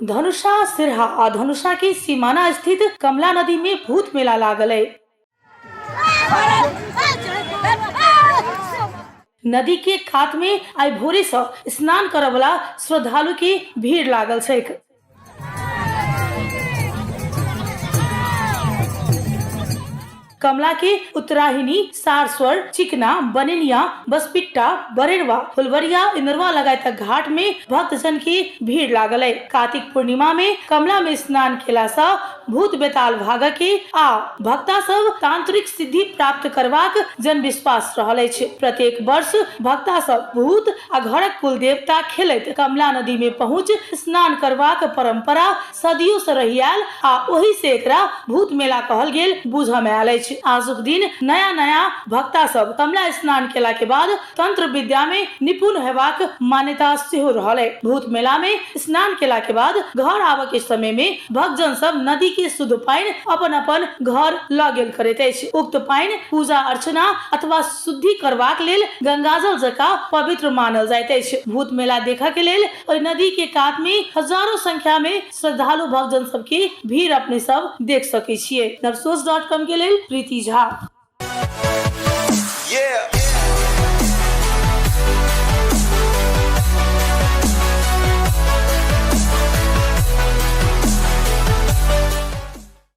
धनुषा सिरहा आ धनुषा के सीमाना स्थित कमला नदी में भूत मेला लागल है। नदी के कात में आइ भोरे से स्नान करऽ वाला श्रद्धालु के भीड़ लागल छैक। कमला के उत्तराहिनी, सारस्वर, चिकना, बनेनिया, बसपिट्टा, बरेरवा, फुलवरिया, इंदरवा लगायतक घाट में भक्तजन के भीड़ लागल है। कार्तिक पूर्णिमा में कमला में स्नान केला सँ भूत बेताल भागऽ के आ भक्ता सब तांत्रिक सिद्धि प्राप्त करबाक जनविश्वास रहल अछि। प्रत्येक वर्ष भक्ता सब भूत आ घरक कुल देवता खेलैत कमला नदी में पहुँच स्नान करबाक परंपरा सदियों से रहि आयल आ ओहि से एकरा भूत मेला कहल गेल बुझऽ में आयल अछि। आजुक दिन नया नया भक्ता सब कमला स्नान केला के बाद तंत्र विद्या में निपुण हेबाक मान्यता सेहो रहल है। भूत मेला में स्नान केला के बाद घर आबऽ के समय में भक्तजन सब नदी के शुद्ध पानि अपन अपन घर लऽ गेल करैत अछि। उक्त पानि पूजा अर्चना अथवा शुद्धि करबाक लेल गंगाजल जकाँ पवित्र मानल जाइत अछि। भूत मेला देखऽ के लेल ओहि नदी के कात में हजारों संख्या में श्रद्धालु भक्तजन सब के भीड़ अपने सब देख सकै छियै। नवसोच.com के लेल प्रीति झा। Yeah.